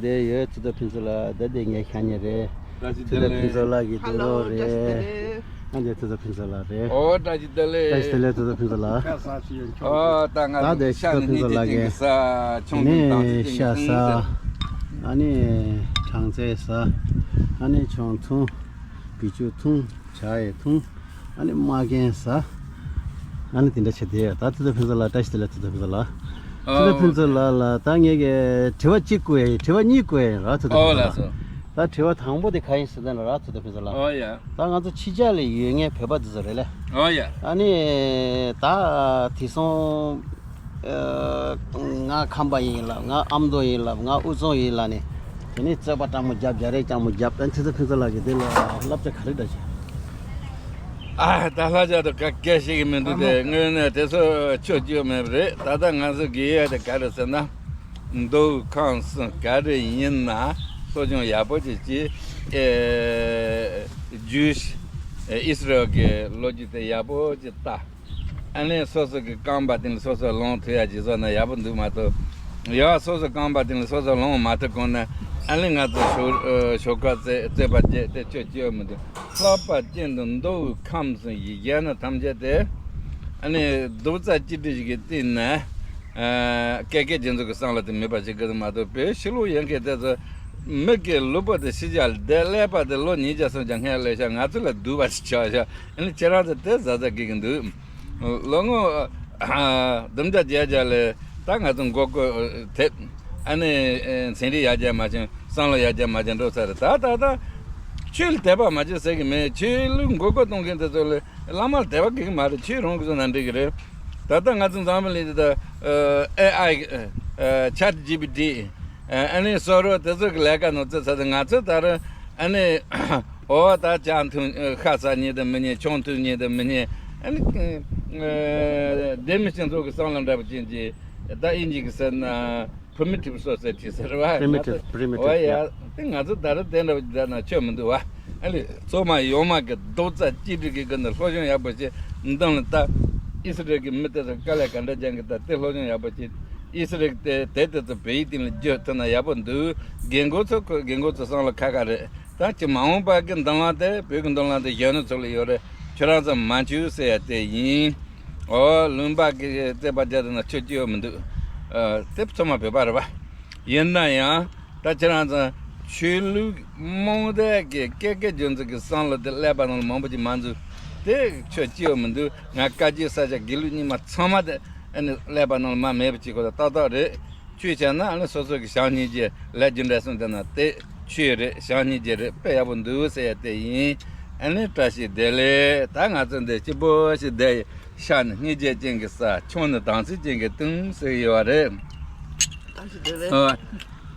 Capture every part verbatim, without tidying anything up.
དེ་ཡོད། ཐུབ་བསྟན་ཕུན་ཚོགས་ལགས་ད་དེ་ངའི་ཤ་ཉེ་རེད། བཀྲ་ཤིས་ཐུབ་བསྟན་ཕུན་ཚོགས་ལགས་ཀྱི་དུ་ལོ་རེད། ཨ་འདི་ཐུབ་བསྟན་ཕུན་ཚོགས་ལགས་རེད། ཨོ་བཀྲ་ཤིས་བདེ་ལེགས། བཀྲ་ཤིས་བདེ་ལེགས། ཐུབ་བསྟན་ཕུན་ཚོགས་ལགས། ཨོ་ད་ང་ད་དེ་ཤ་ཐུབ་བསྟན་ནི་ཕུན་ཚོགས་ལགས་ཀྱི་ནས་ཤ་ས་ཨ་ནི་གྲང་ཚལ་ས། ཨ་ནི་གྲང་ཚལ་ས། ཨ་ནི་ཆང་འཐུང་། བི་ཅུ་འཐུང་། ཇ་ཡི་འཐུང་། ཨ་ནི་མ་རྒན་ཟ། ཨ་ནི་དེ་འདྲ་བྱས་དེ་ད་ཐུབ་བསྟན་ཕུན་ཚོགས་ལགས་བཀྲ་ཤིས་བདེ་ལེགས། ཐུབ་བསྟན་ཕུན་ཚོགས་ལགས། ཐུབ་བསྟན་ཕུན་ཚོགས་ལགས་ལ་ད་ངས་ཀྱི་དྲི་བ་གཅིག་བཀོད་ཡིན། དྲི་བ་གཉིས་བཀོད་ཡིན་ར་ཐུབ་བསྟན་ཕུན་ཚོགས་ལགས། ད་དྲི་བ་དང་པོ་དེ་ག་ཡིན་ཟེར་ན་ར་ཐུབ་བསྟན་ཕུན་ཚོགས་ལགས། ཨོ་ཡ། ད་ང་ཚོ་ཕྱི་རྒྱལ་ལ་ཡོད་མཁན་བོད་པ་འདི་ཚོ་རེད་ལེ། ཨོ་ཡ། ཨ་ནི་ད་དེང་སང་ང་ཁམས་པ་ཡིན་ལབ། ང་ཨ་མདོ་ཡིན་ལབ། ང་དབུས་གཙང་ཡིན་ལབ་ནས། དེ་ནས་རྩོད་པ་སྤྲང་མོ་རྒྱབ། རྒྱ་རས་སྤྲང་མོ་རྒྱབ། ཨ་ཐུབ་བསྟན་ཕུན་ཚོགས་ལགས་ཀྱིས་དེ་ལ་བསླབ་བྱ་ག་རེ་འདྲ་བྱས། ཨ་ད་ལྷ་རྒྱ་དུ་ག་སྐད་ཤེས་ཀྱི་མི་འདུག་སྟེ། དངོས་གནས་དེ་ཚོ་ཆོས་བརྒྱུད་མེད་པ་རེད། ད་ལྟ་ང་ཚོ་དགེ་ཡ་དེ་ག་རེ་ཟེར་ན། མདོ་ཁམས་གསུམ་ག་རེ་ཡིན་ན་སློབ་སྦྱོང་ཡག་པོ་ཅིག་བྱེད། ཨེ་རྒྱུས་ཨེ་ཨིས་ར་ཨེལ་གྱི་ལོ་རྒྱུས་དེ་ཡག་པོ་ཅིག་ལྟ། ཨ་ནི་སོ་སོ་གི་རྐང་པ་སྟེང་ལ་སོ་སོ་ལངས་ཐུབ་ཡ་ཅིག་བཟོ་ན་ཡག་པོ་འདུག་མ་གཏོགས། ཡ་སོ་སོ་རྐང་པ་སྟེང་ལ་སོ་སོ་ལངས་མ་ཐུབ་གོང་ནས་ཨ་ནི་ང་ཚོ་ཞོགས་ཨ་ཞོགས་ཁ་རྩེ་རྩེད་པ་བྱེད་དེ་ཆོས་སྐྱིད་པོ་མི་འདུག་ལྷག་པར་ཅན་དུ་མདོ་དབུས་ཁམས་གསུམ་ཡི་རྒྱལ་ནི་ཐམས་ཅད་དེ་ཨ་ནི་རྡོག་རྩ་གཅིག་སྒྲིལ་ཞིག་གི་སྟེང་ནས་ཨ་ཀེ་ཀེ་རྒྱུ་འཛུགས་ཀྱི་བསམ་བློ་དེ་མེད་པ་ཞིག་གི་མ་གཏོགས། བོད་ཕྱི་ལོགས་ཡན་གྱི་དེ་ཚོ་མི་གི་ལུས་པོ་དེ་ཕྱི་རྒྱལ་བསྡད་ཀླད་པ་དེ་ལོ་ཉིས་བརྒྱ་སུམ་བརྒྱ་སྔོན་སླེབས་ཤག་ང་ཚོ་ལ་སྡུག་པ་ཞིག་ཆགས་ཤག་ཨ་ནི་ཁྱེད་རང་ཚོ་དེ་གཟབ་གཟབ་དགོས་ཀྱི་འདུག་ལོ་ངོ་བདུན་བརྒྱ་བརྒྱད་བརྒྱ་ལས་ད་ང་ཚོ་མགོ་སྐོར་ཐེབས། ཨ་ནི་ཚན་རིག་ཡར་རྒྱས་མ་བྱུང་། བསམ་བློ་ཡར་རྒྱས་མ་བྱུང་འགྲོ་ཚར་རེད། ད་ད་ད་ཆོས་ལ་དད་པ་མ་བྱེད་ཟེར་གི་མེད། ཆོས་ལུགས་མགོ་སྐོར་གཏོང་མཁན་དེ་ཚོ་ལ་བླ་མ་ལ་དད་པ་དགོས་ཀྱི་མ་རེད། ཆོས་རང་གི་བཟོ་ན་འགྲིག་གི་རེད། ད་ལྟ་ང་ཚོ་འཛམ་བུ་གླིང་འདི་ད་ཨེ་ཨའི་ཆེ་ཊི་ཇི་པི་ཊི་ཨ་ནི་སོ་རོ་དེ་ཚོ་གི་ལས་ཀ་ནང་བརྩི་ཚར་ཏེ། ང་ཚོ་ད་རུང་ཨ་ནི་འོ་ད་ཇ་འཐུང་ཤ་ཟ་ཉན་དང་མི་ཉན། ཆང་འཐུང་ཉན་དང་མི་ཉན། ཨ་ནི་ཨ་སྡེ་མི་སྤྱི་ཚོགས་ཀྱི་བསམ་བློ་འདྲ་པོ་ཅན་གྱི། ད་དབྱིན་ཇི་གི་ཟེར་ན་primitive society ཟེར་བ། Primitive, primitive, འོ་ཡ། yeah. དེ་ང་ཚོ་ད་རུང་དེ་འདྲ་བ་ཅིག་ད་ན་ཆོས་མི་འདུག་བ། ཨ་ལས་ཚོགས་མ་ཡོངས་མ་གི་རྡོག་རྩ་གཅིག་སྒྲིལ་གྱི་སྒོ་ནས་སློབ་སྦྱོང་ཡག་པོ་བྱེད། མདུན་ལ་ད་ཨི་སི་རེལ་གྱི་མི་དེ་ཚོ་དཀའ་ལས་ག་འདྲ་རྒྱག་གི། ད་དེ་སློབ་སྦྱོང་ཡག་པོ་བྱེད། ཨི་སི་རེལ་དེ་དེ་དེ་ཚོ་བོད་ཡིག་སྟེང་ལ་བསྒྱུར་ཐུབ་ན་ཡག་པོ་འདུག་རྒན་རྒོན་ཚོ་ཁོ་རྒན་རྒོན་ཚོ་བསམ་བློ་ཁ་ཁ་རེད། ད་ཅི་མ་འོངས་པ་གི་མདུན་ལམ་དེ། བོད་ཀྱི་མདུན་ལམ་དེ་གཞོན་ནུ་ཚོ་ལ་ཡོད་རེད། ཁྱོད་རང་ཚོ་མ་འཆུག་ཟེར་ཡ་དེ་ཡིན། ཨོ་ལུང་པ་གི་རྩེད་པ་རྒྱག་དེ་ན་ཆོས་སྐྱིད་པོ་མི་འདུག་ཨ་དེ་ཚང་མ་བོད་པ་རེད་པ། ཡིན་ན་ཡང་ད་ཁྱེད་རང་ཚོ་ཆོས་ལུགས་རྨོངས་དད་ཀྱི་ཀེ་ཀེ་རྒྱུ་འཛིན་གྱི་བསམ་བློ་དེ་ཀླད་པ་ནང་ལ་མང་པོ་ཅིག་མ་འཛུལ། དེ་ཆོས་སྐྱིད་པོ་མི་འདུག་ང་བཀའ་བརྒྱུད་ས་སྐྱ་དགེ་ལུགས་རྙིང་མ་ཚང་མ་དེ་ཨ་ནི་ཀླད་པ་ནང་ལ་མར་མེད་པ་བྱེད་དགོས། ད་ཏག་ཏག་རེད། ཆོས་བྱས་ན་ཨ་ནི་སོ་སོ་གི་བྱམས་སྙིང་རྗེ་ལས་རྒྱུ་འབྲས་གསུམ་ལྡན་ན་དེ་ཆོས་རེད། བྱམས་སྙིང་རྗེ་རེད། དཔེ་ཡག་པོ་འདུག་ཟེར་ཡ་དེ་ཡིན། ཨ་ནི་བཀྲ་ཤིས་བདེ་ལེགས། ད་ང་ཚོ་འདི་སྐྱིད་པོ་ཞིག་བསྡད་ཡོད། ཤ་ནི་སྙིང་རྗེ་ཅན་གྱི་ཟ། ཆང་ནི་དྭངས་བསིལ་ཅན་གྱིས་བཏུང་ཟེར་གྱི་ཡོད་རེད། བཀྲ་ཤིས་བདེ་ལེགས།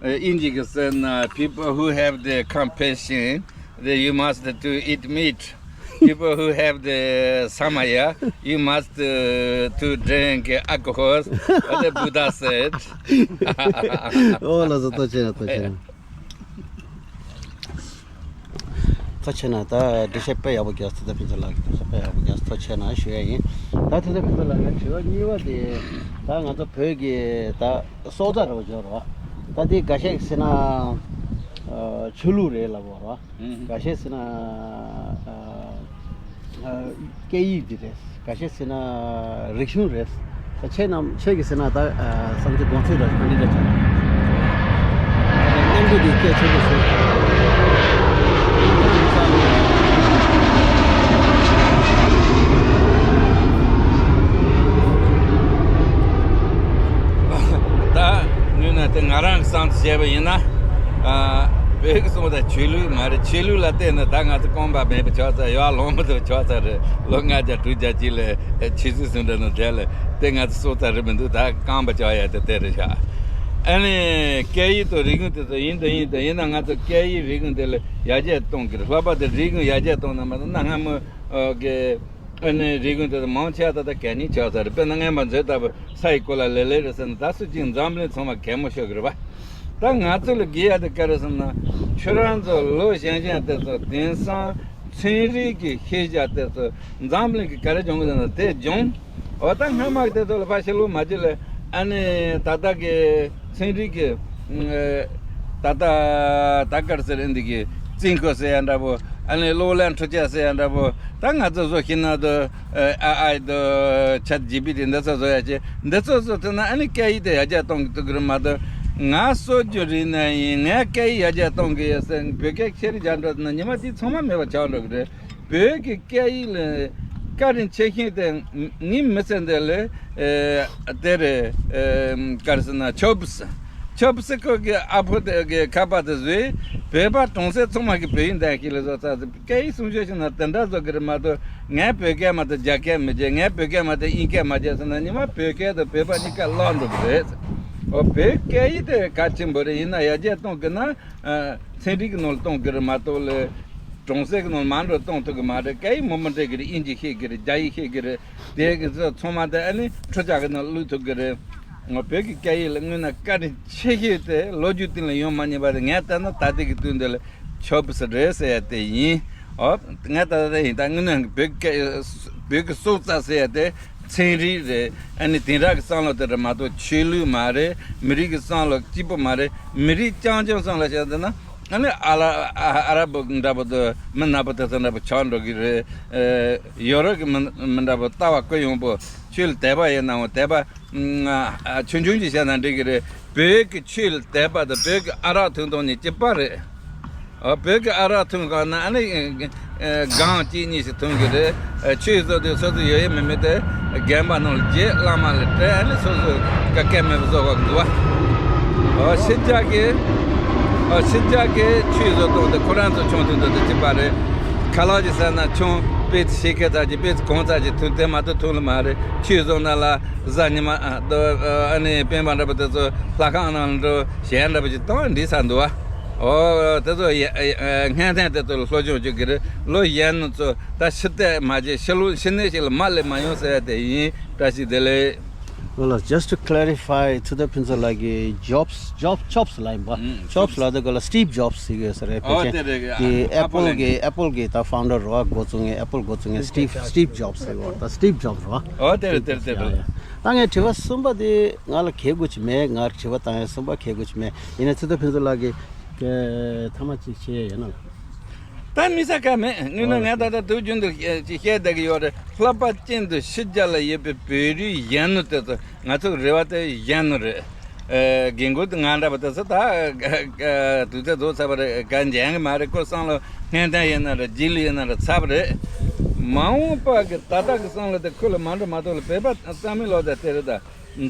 ཨ་དབྱིན་ཇི་གི་ཟེར་ན། People who have the compassion, they, you must to eat meat. People who have the samaya, you must uh, to drink alcohol. What the Buddha said. ཨོ་ལགས་སོ། ཐུགས་རྗེ་གནང་། ཐུགས་རྗེ་གནང་། ཐུགས་རྗེ་གནང་། ད་འགྲེལ་བཤད་དཔེ་ཡག་པོ་རྒྱག་སོང་། ད་ཕུན་ཚོགས་ལགས་ཀྱིས་འགྲེལ་བཤད་དཔེ་ཡག་པོ་རྒྱག་སོང་། ཐུགས་རྗེ་གནང་ཞུ་ཡ་ཡིན། ད་ཐུབ་བསྟན་ཕུན་ཚོགས་ལགས་ཀྱི་དྲི་བ་གཉིས་པ་དེ། ད་ང་ཚོ་བོད་ཀྱི་ད་སྲོག་རྩ་རེད་པ། ཇོ་རེད་པ། ད་དེ་འགའ་ཤས་ཟེར་ན་ཆོས་ལུགས་རེད་ལབ་པ་རེད་པ། འགའ་ཤས་ཟེར་ན་ཨ་ཨ་སྐད་ཡིག་འདི་རེད། འགའ་ཤས་ཟེར་ན་རིག་གཞུང་རེད། ད་ཁྱེད་རྣམས་ཁྱེད་ཀྱིས་ཟེར་ན་ད་ཨ་བསམ་ཚུལ་དགོངས་ཚུལ་ར་ག་འདྲ་འདྲ་ཆགས། ད་གནས་འགོ་འདི་སྐད་ཆེན་པོ་ཞིག་ད་ནུས་ན་དེ་ང་རང་གི་བསམ་ཚུལ་བཤད་པ་ཡིན་ན། ཨ་བོད་ཀྱི་གསུང་བ་ད་ཆོས་ལུགས་མ་རེད། ཆོས་ལུགས་ལ་བལྟས་ན་ད་ང་ཚོ་རྐང་པ་མེད་པ་ཆགས་ཚར། ཡར་ལོང་མ་ཐུབ་ཆགས་ཚར་རེད། ལོ་ལྔ་བརྒྱ་དྲུག་བརྒྱ་ཅིག་ལ་ཆོས་སྲིད་ཟུང་འབྲེལ་ནང་བསྡད་ལ་དེ་ང་ཚོ་སྲོག་རྩ་རེད་མི་འདུག་ད་རྐང་པ་བཅག་ཡ་དེ་དེ་རེད་ཤག་ཨ་ནི་སྐད་ཡིག་དང་རིག་གཞུང་དེ་ཚོ་ཡིན་དང་ཡིན་དང་ཡིན་ན་ང་ཚོ་སྐད་ཡིག་རིག་གཞུང་དེ་ལ་ཡར་རྒྱས་གཏོང་གི་རེད། ལྷག་པར་དུ་རིག་གཞུང་ཡར་རྒྱས་གཏོང་ན་མ་གཏོགས་གནའ་སྔ་མོ་གི་ཨ་ནི་རིག་གཞུང་དེ་ཚོ་མང་ཆེ་བ་ད་ལྟ་གད་སྙིགས་ཆགས་ཚར་རེད། དཔེར་ན་སྔོན་མ་མཛོད་ལྟ་བུ་ས་ཡི་གོ་ལ་ལེ་ལེ་རེད་ཟེར་ན། ད་སུ་གཅིག་འཛམ་གླིང་ཚང་མ་གད་མོ་ཤོར་གི་རེད་པ། ད་ང་ཚོ་ལ་དགོས་ཡ་དེ་ག་རེ་ཟེར་ན། ཁྱོད་རང་ཚོ་ལོ་གཞོན་གཞོན་དེ་ཚོ་དེང་སང་ཚན་རིག་གི་ཤེས་བྱ་དེ་ཚོ་འཛམ་གླིང་གི་ག་རེ་སྦྱོང་གི་འདུག་ན་དེ་སྦྱོང་། འོ་ད་སྔ་མ་དེ་ཚོ་ལ་ཕར་ཕྱི་ལོགས་མ་བྱེད་ལ། ཨ་ནི་ད་ལྟ་གི་ཚན་རིག་གི་ཨ་ ད་ལྟ་ད་གར་ཟེར་ཨིན་འདི་གི་རྩིས་འཁོར་ཟེར་ཡ་འདྲ་པོ། ཨ་ནི་གློག་ཀླད་འཕྲུལ་ཆས་ཟེར་ཡ་འདྲ་པོ། ད་ང་ཚོ་བཟོ་ཤེས་ན་དུ་ཨ་ཨའི་དུ་ཆེཊ་ཇི་པི་ཊི་འདི་ཚོ་བཟོ་ཡ་ཆེ། འདི་ཚོ་བཟོ་ཐུབ་ན་ཨ་ནི་སྐད་ཡིག་དེ་ཡར་རྒྱས་གཏོང་གི་ཐུབ་གི་རེད་མ་གཏོགས། ང་གསོ་རྒྱུ་རེད་ན་ཡིན། ངས་སྐད་ཡིག་ཡར་རྒྱས་གཏོང་གི་ཡོད་ཟེར་བོད་སྐད་ཁྱེར་རྒྱག་འགྲོ་ན་ཉི་མ་དེ་ཚང་མ་མེད་པ་ཆགས་འགྲོ་གི་རེད། བོད་ཀྱི་སྐད་ཡིག་ལ་བཀའ་དྲིན་ཆེ་ཤོས་དེ་ངའི་མི་ཚེ་འདི་ལ་ཨེ་དེ་རེད། ཨེ་ག་རེ་ཟེར་ན་ཆོབ་སི་ཆོབ་སི་ཁོ་གི་ཨ་ཕོ་དེ་གི་ཁ་པར་དེ་བཟོས། བོད་པ་གྲོང་གསེབ་ཚང་མ་གི་བོད་ཡིག་འདང་ཞིག་ལ་བཟོ་ཚར་ཟིན། སྐད་ཡིག་སྲུང་སྐྱོབ་བྱས་ན་དེ་འདྲ་བཟོ་གི་རེད་མ་གཏོགས། ངས་བོད་སྐད་མ་གཏོགས་རྒྱ་སྐད་མི་བརྗེད། ངས་བོད་སྐད་མ་གཏོགས་དབྱིན་སྐད་མ་བརྗེད་ཟེར་ན་ཉི་མ་བོད་སྐད་དང་བོད་པ་གཉིས་ཀ་བརླག་འགྲོ་གི་རེད། འོ་བོད་སྐད་ཡིག་དེ་གལ་ཆེན་པོ་རེད། ཡིན་ན་ཡར་རྒྱས་གཏོང་གི་ན། ཚན་རིག་གི་ནང་ལ་གཏོང་གི་རེད་མ་གཏོགས་ལས། གྲོང་གསེབ་ཀྱི་ནང་ལ་མར་འགྲོ་གཏོང་ཐུབ་ཀྱི་མ་རེད། སྐད་ཡིག་མང་པོ་འདྲེས་ཀྱི་རེད། དབྱིན་ཇི་ཤེས་ཀྱི་རེད། རྒྱ་ཡིག་ཤེས་ཀྱི་རེད། དེ་གི་ཚོ་ཚང་མ་དེ་ཨ་ནི་འཕྲུལ་ཆས་ཀྱི་ནང་བླུགས་ཐུབ་ཀྱི་རེད། ང་བོད་ཀྱི་སྐད་ཡིག་ལ་དངོས་གནས་བཀའ་དྲིན་ཆེ་ཤོས་དེ་ལོ་རྒྱུས་སྟེང་ལ་ཡོང་མ་མྱོང་བ་དེ། ངས་ལྟ་ན་ད་ལྟའི་གི་དུས་འདི་ལ་ཆོབ་སི་རེད་ཟེར་ཡ་དེ་ཡིན། ཨོ་ངས་ད་ལྟ་ཡིན། ད་དངོས་གནས་བོད་སྐད་བོད་ཀྱི་སྲོག་རྩ་ཟེར་ཡ་དེ། ཚན་རིག་རེད། ཨ་ནི་དེང་རབས་ཀྱི་བསམ་བློ་དེ་རེད་མ་གཏོགས་ཆོས་ལུགས་མ་རེད། མི་རིགས་ཀྱི་བསམ་བློ་གཅིག་པོ་མ་རེད། མི་རིགས་རྐྱང་རྐྱང་བསམ་བློ་བྱས་ཟེར་ན། ཨ་ནི་ཨ་ལ་ཨ་ཨ་ར་བོ་འདྲ་པོ་དེ་མི་ནག་པོ་དེ་ཚོ་འདྲ་པོ་ཆགས་འགྲོ་གི་རེད། ཨེ་ཡོ་རོབ་ཀྱི་མི་མི་འདྲ་པོ་ལྟ་བ་གུ་ཡངས་པོ། ཆོས་ལ་དད་པ་ཡོད་ནའང་དད་པ་ཨ་ཆུང་ཆུང་ཅིག་བྱས་ན་འགྲིག་གི་རེད། བོད་ཀྱི་ཆོས་ལ་དད་པ་དང་བོད་ཀྱི་ཨ་རག་འཐུང་སྟངས་གཉིས་གཅིག་པ་རེད། ཨ་བོད་ཀྱི་ཨ་རག་འཐུང་ག་ན་ཨ་ནི་ཨེ་སྒང་གཅིག་གཉིས་ཤིག་འཐུང་གི་རེད། ཨེ་ཆོས་བཟོ་དུས་སོ་སོ་ཡོད་ཡོད་མེད་མེད་དེ་རྒན་པ་རྣམས་ལ་བརྗེད། བླ་མ་ལ་སྤྲད། ཨ་ནི་སོ་སོ་ག་སྐད་མེད་པ་བཟོ་བ་འདུག་བ། ཨ་ཕྱི་རྒྱལ་གྱི་ཨ་ཕྱི་རྒྱལ་གྱི་ཆོས་བཟོ་སྟངས་དེ་ཁོ་རང་ཚོ་ཆུང་དུས་འདི་དུ་གཅིག་པ་རེད། ཁ་ལག་ཅིག་ཟ་ན་ཆུང་དཔེ་ཆ་ཤེས་ཁ་ཚར་གྱི་དཔེ་ཆ་གོང་ཚར་གྱི་འཐུང་དེ་མ་གཏོགས་འཐུང་ལ་མ་རེད། ཆོས་བཟོ་ན་ལ་གཟའ་ཉི་མ་ཨ་ཨ་ནི་སྤེན་པ་འདྲ་པོ་དེ་ཚོ་ལྷ་ཁང་ནང་འགྲོ་གཞས་འདྲ་པོ་ཅིག་གཏོང་འདི་ས་འདུག་བ། ཨོ་དེ་ཚོ་ཡ་ཨ་ཨ་སྔན་ཐོན་དེ་ཚོ་ལ་སློབ་སྦྱོང་བྱེད་ཀྱི་རེད། ལོ་གཞོན་ནུ་ཚོ་ད་ཕྱི་བལྟས་མ་བྱེད། ཕྱི་ལོ་ཕྱི་ནས་ཞིག་ལ་མ་སླེབས་མ་ཡོང་ཟེར་ཡ་དེ་ཡིན། བཀྲ་ཤིས་བདེ་ལེགས། Well, just to clarify, ཚེ་བརྟན་ཕུན་ཚོགས་ལགས་ཀྱིས་Jobs, Job, Jobs ལབ་ཡིན་པ། ཨུམ། Jobs ལབ་དུས་སྐབས་ལ་Steve Jobs ཟེར་གྱི་ཡོད་ས་རེད། ཨོ་ཕལ་ཆེར་དེ་རེད། དེ་Apple གི་Apple གི་ད་founder རེད་བ། འགོ་བཙུགས་མཁན། Apple འགོ་བཙུགས་མཁན་Steve, Steve Jobs ཟེར་གྱི་ཡོད་རེད། ད་Steve Jobs རེད་བ། ཨོ་དེ་རེད། དེ་རེད། དེ་རེད། ད་ངས་དྲི་བ་གསུམ་པ་དེ་ང་ལ་གལ་དགོས་ཀྱི་མེད། ང་དྲི་བ་བཏང་ཡ་གསུམ་པ་གལ་དགོས་ཀྱི་མེད། ཡིན་ན་ཚེ་བརྟན་ཕུན་ཚོགས་ལགས་ཀྱིས་ཐ་མ་གཅིག་བྱས་ཡོད་ན། ད་མི་ས་ཁ་མེད། དངོས་གནས་ང་ད་ལྟ་དུས་རྒྱུན་དུ་ཅིག་བཤད་བསྡད་ཀྱི་ཡོད་རེད། ལྷག་པར་ཅན་དུ་ཕྱི་རྒྱལ་ལ་ཡོད་པའི་བོད་རིགས་གཞོན་ནུ་དེ་ཚོ་ང་ཚོ་གི་རེ་བ་དེ་གཞོན་ནུ་རེད། ཨེ་རྒན་རྒོན་དེ་ང་འདྲ་པོ་དེ་ཚོ་ད་དུས་ཚོད་རྫོགས་ཚར་བ་རེད། ག་འཇོན་གི་མ་རེད། ཁོ་བསམ་བློ་སྔོན་ཐོན་ཡིན་ན་རེད། རྗེས་ལུས་ཡིན་ན་རེད། ཚར་བ་རེད། མ་འོངས་པ་གི་ད་ལྟ་གི་བསམ་བློ་དེ་ཁོ་ལ་མ་འགྲོ་མ་གཏོགས་ལ་བོད་པ་རྩ་མེད་ལོག་བསྡད་དེ་རེད། ད་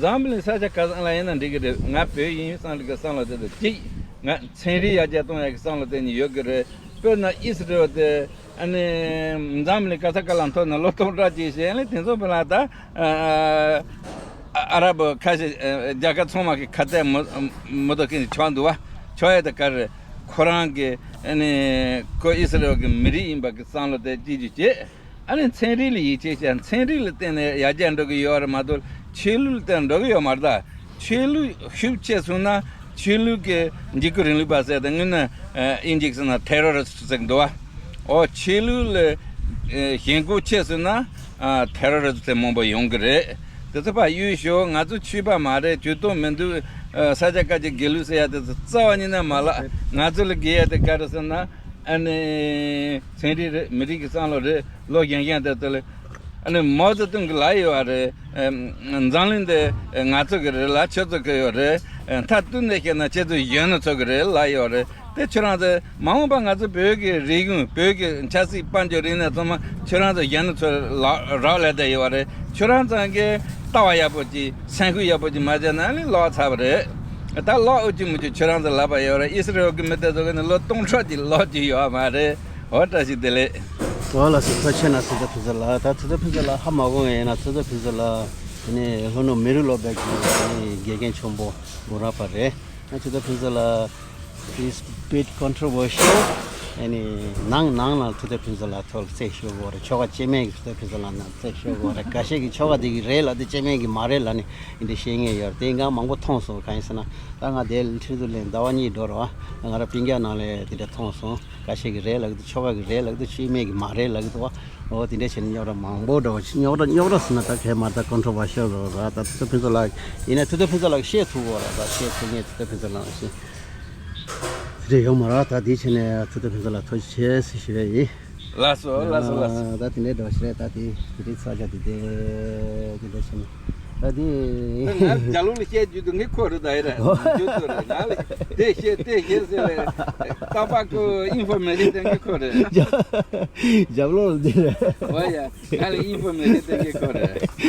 འཛམ་བུ་གླིང་ས་ཆ་ག་ས་ལ་ཡིན་ན་འགྲིག་གི་རེད། ང་བོད་ཡིན་བསམ་གི་བསམ་བློ་དེ་དང་གཅིག་ང་ཚན་རིག་ཡར་རྒྱས་གཏོང་ཡག་གི་བསམ་བློ་དེ་ནི་ཡོད་གི་རེད། དཔེར་ན་ཨི་སི་རེལ་དེ་ཨ་ནི་འཛམ་གླིང་ག་ས་ག་ལ་མཐོ་ན་ལོ་སྟོང་ཕྲག་གཅིག་བྱས་ཨ་ནི་དེ་ཚོ་བོད་ལ་ད་ཨ་ར་བོ་ཁ་ཤས་རྒྱལ་ཁབ་ཚང་མ་གི་ཁ་གཏད་མོ་མོ་ཏོ་ཁེ་ཆོག་འདུག་བ། ཆོག་ཡ་དེ་ག་རེད། ཁོ་རང་གི་ཨ་ནི་ཁོ་ཨི་སི་རེལ་གི་མི་རིགས་ཡིན་པ་གི་བསམ་བློ་དེ་ཅི་ཅི་བྱེད། ཨ་ནི་ཚན་རིག་ལ་ཡིད་ཆེས་བྱས། ཚན་རིག་ལ་བརྟེན་ནས་ཡར་རྒྱས་འགྲོ་གི་ཡོད་རེད་མ་གཏོགས་ཆོས་ལུགས་ལ་བརྟེན་འགྲོ་གི་ཡོད་མ་རེད་ད། ཆོས་ལུགས་ཤུགས་ཆེ་སོང་ན་ཆོས་ལུགས་ཀྱི་འཇིགས་སྐུལ་རིང་ལུགས་པ་ཟེར་ཏེ་དངོས་གནས་ཨ་ཨིན་ཇིའི་ཟེར་ན་ཐེ་རོ་རི་སི་ཊི་ཟེར་གི་འདུག་བ། ཨོ་ཆོས་ལུགས་ལ་ཨ་ཞེན་ཁོག་ཆེ་སོང་ན་ཨ་ཐེ་རོ་རི་སི་ཊི་མང་པོ་ཡོང་གི་རེད། དེ་ཚོ་ཕར་གཡུག་ཞོག་ང་ཚོ་ཆོས་པ་མ་རེད། ཇུས་གཏོགས་མི་འདུག་ཨ་ས་སྐྱ་བཀའ་བརྒྱུད་དགེ་ལུགས་ཟེར་ཡ་དེ་ཚོ་རྩ་བ་ཉིད་ནས་མ་ལབ། ང་ཚོ་ལ་དགོས་ཡ་དེ་ག་རེ་ཟེར་ན། ཨ་ནི་ཚན་རིག་རེད། མི་རིགས་ཀྱི་བསམ་བློ་རེད། ལོ་གཞོན་གཞོན་དེ་ཚོ་ལ་ཨ་ནི་མའོ་ཙེ་ཏུང་གི་ལབ་ཡོད་པ་རེད། ཨ་འཛམ་གླིང་འདི་ང་ཚོ་གི་རེད་ལ་ཁྱོད་ཚོ་གི་ཡོད་རེད། མཐའ་གཏུགས་ནས་བཤད་ན་ཁྱེད་ཚོ་གཞོན་ནུ་ཚོ་གི་རེད་ལབ་ཡོད་རེད། དེ་ཁྱོད་རང་ཚོ་མ་འོངས་པ་ང་ཚོ་བོད་ཀྱི་རིག་གཞུང་བོད་ཀྱི་ཆབ་སྲིད་དཔལ་འབྱོར་རིག་གནས་ཚང་མ་ཁྱོད་རང་ཚོ་གཞོན་ནུ་ཚོ་ལ་རག་ལས་བསྡད་ཡོད་པ་རེད། ཁྱོད་རང་ཚོ་གི་ལྟ་བ་ཡག་པོ་ཅིག་སེམས་ཤུགས་ཡག་པོ་ཅིག་མ་བྱས་ན་ཨ་ནི་ལོག་ཚར་བ་རེད། ད་ལོག་འོས་ཀྱི་མི་འདུག་ཁྱོད་རང་ཚོ་ལབ་པ་ཡོད་རེད། ཨི་སི་རེལ་གྱི་མི་དེ་ཚོ་གི་ནི་ལོ་སྟོང་ཕྲག་ཅིག་ལོག་རྒྱུ་ཡོད་མ་རེད། འོ་བཀྲ་ཤིས་བདེ་ལེགས། འོ་ལགས་སོ། ཐུགས་རྗེ་ཆེ་གནང་། ཚེ་བརྟན་ཕུན་ཚོགས་ལགས། ད་ཚེ་བརྟན་ཕུན་ཚོགས་ལགས་ཧ་མ་གོ་ངེས་ཡིན་ན། ཚེ་བརྟན་ཕུན་ཚོགས་ལགས་དེ་ནས་ལྷོ་ནུབ་མི་རིགས་སློབ་གྲྭ་གི་དགེ་རྒན་ཆེན་པོ་འགོ་རག་པ་རེད། ང་ཚེ་བརྟན་ཕུན་ཚོགས་ལགས་is bit controversial. ཨ་ནི་ནང་ནང་ལ་ཚེ་བརྟན་ཕུན་ཚོགས་ལགས་ཐོག་ལ་རྩད་ཞུ་དགོས་རེད། ཆོལ་ཁ་སྐྱེ་དམན་གྱི་ཚེ་བརྟན་ཕུན་ཚོགས་ལགས་ནང་རྩད་ཞུ་དགོས་རེད། འགའ་ཤས་ཀྱིས་ཆོལ་ཁ་དེ་གི་རེད་ལབ་དེ་སྐྱེ་དམན་གྱི་མ་རེད་ལབ་ནས་འདི་འདྲ་བཤད་མཁན་ཡོད་རེད། དེ་འགའ་མང་པོ་མཐོང་སོང་། གང་ཡིན་ཟེར་ན་ད་ང་དེ་ལ་ཁྲིན་ཏུ་ལན་ཟླ་བ་གཉིས་འགྲོ་རེད་བ། ང་རང་སྤུན་ཀྱག་ནང་ལ་དེ་འདྲ་མཐོང་སོང་། འགའ་ཤས་ཀྱིས་རེད་ལབ་ཀྱི་འདུག་ཆོལ་ཁ་གི་རེད་ལབ་ཀྱི་འདུག་སྐྱེ་དམན་གྱི་མ་རེད་ལབ་ཀྱི་འདུག་འོ་དེ་འདྲ་བྱས་ནས་རྙོག་དྲ་མང་པོ་འགྲོ། རྙོག་དྲ་རྙོག་དྲ་ཟེར་ན་ད་གས་མ་རེད། ད་ཀོན་ཊོ་བར་ཤལ་རེད་བ། ད་ཚེ་བརྟན་ཕུན་ཚོགས་ལགས་ཡིན་ན་ཚེ་བརྟན་ཕུན་ཚོགས་ལགས་བཤད་ཐུབ་དགོས་རེད། ད་བཤད་ཐུབ་མཁན་ཚེ་བརྟན་ཕུན་ཚོགས་ལགས་ཤིག་དེ་འདྲ་ཡོང་མ་རེད། ད་དེའི་ཆ་ནས་ཐུབ་བསྟན་ཕུན་ཚོགས་ལ་ཐུགས་རྗེ་ཆེ་ཟེར་ཞུ་ཡ་ཡིན། ལགས་སོ་ལགས་སོ་ལགས་སོ། ད་དེ་འདྲའི་འདྲ་བ་ཞིག་རེད། ད་དེ་དེ་འདྲའི་ཚ་ཞག་དེ་དེ་དེ་འདྲ་བྱས་ནས་ད་དེ། ང་རྒྱ་ལོ་ལ་བཤད་རྒྱུ་དུ་ངས་ཁོ་རུ་ད་ཡི་རེད། རྒྱུ་དུ་རེད། ང་ལ་དེ་བཤད་དེ་བཤད་ཟེར་བས་རྟག་པར་ཁོ་ཨིན་ཕོར་མེ་ཤན་སྟོན་གི་ཁོ་རེད། རྒྱ་ལོ་ལ་འདི་རེད། འོ་ཡ། ང་ལ་ཨིན་ཕོར་མེ་ཤན་སྟོན་གི་ཁོ་རེད།